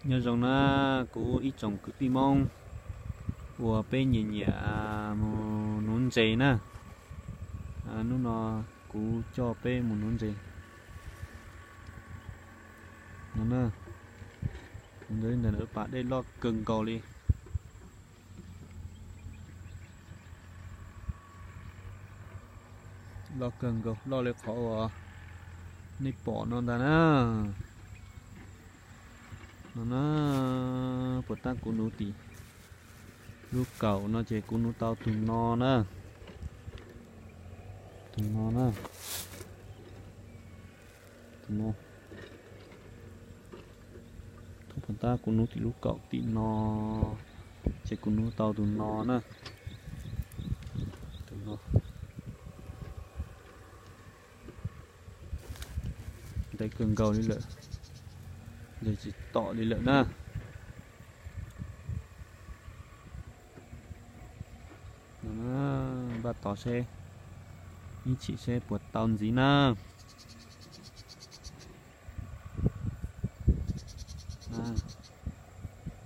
Nyob zoo na, kuv ib tsoom kwv tij Hmoob uas peb nyiam nyiam mus nuv ntses na, hnub no kuv coj peb mus nuv ntses no na. Ntawm lub pas dej loj kawg nkaus li. Loj kawg nkaus, loj li qhov uas nej pom no ntag na. No na, puas tab kuv nuv tim lub kaum no ces kuv nuv tau tus no na. Tus no na. Tus no. Thaum puas tab kuv nuv tim lub kaum tim no ces kuv nuv tau tus no na. Tus no. Ntev kawg nkaus li lawm, ntev tsis tom li lawm na. Npaj tod seb, ib chim seb puas tau ntxiv na.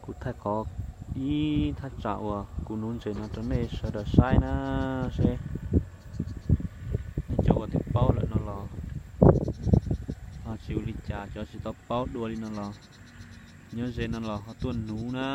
Kuv thaij qhov ib thaj tsam uas kuv nuv ntses no rau nej sawv daws saib na, seb nej cov uas twb paub lawm no los ho tsis ua li cas, cov tsis tau paub dua li no los nyob ze no los ho tuaj nuv na.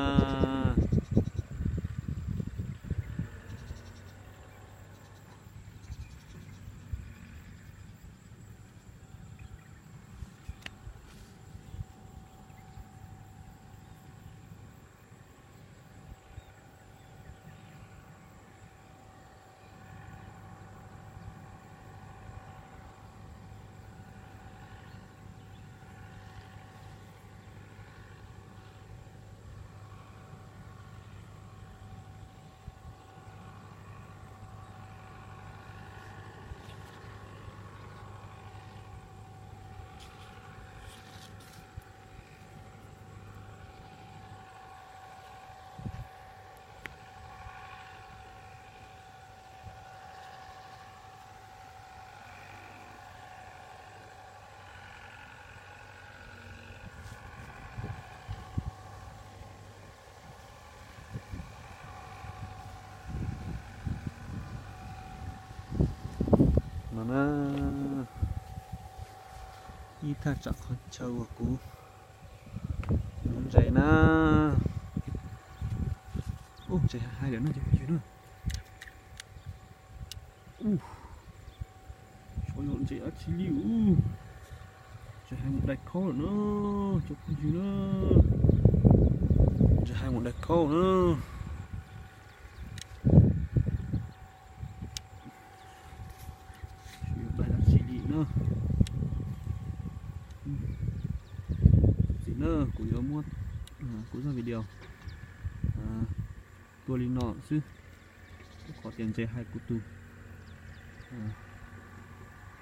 No na, ib thaj tsam qhov chaw uas kuv nuv ntses na. Ub, ntses hais lawm no ces phooj ywg na. Ub, tshuav yog ntses dab tsi li ub. Ntses hais mus dai khaub lawm na, cov phooj ywg na. Ntses hais mus dai khaub na. Tshuav yog dai dab tsi li na. Txim na, kuv yuav muab kuv zaj video tuaj li no xwb, rau qhov tias ntses hais kuv tus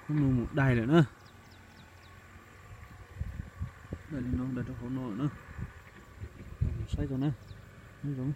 khaub nus mus dai lawm na. Dai li no, dai rau hauv no lawm na. Saib tau na, nyob zoo.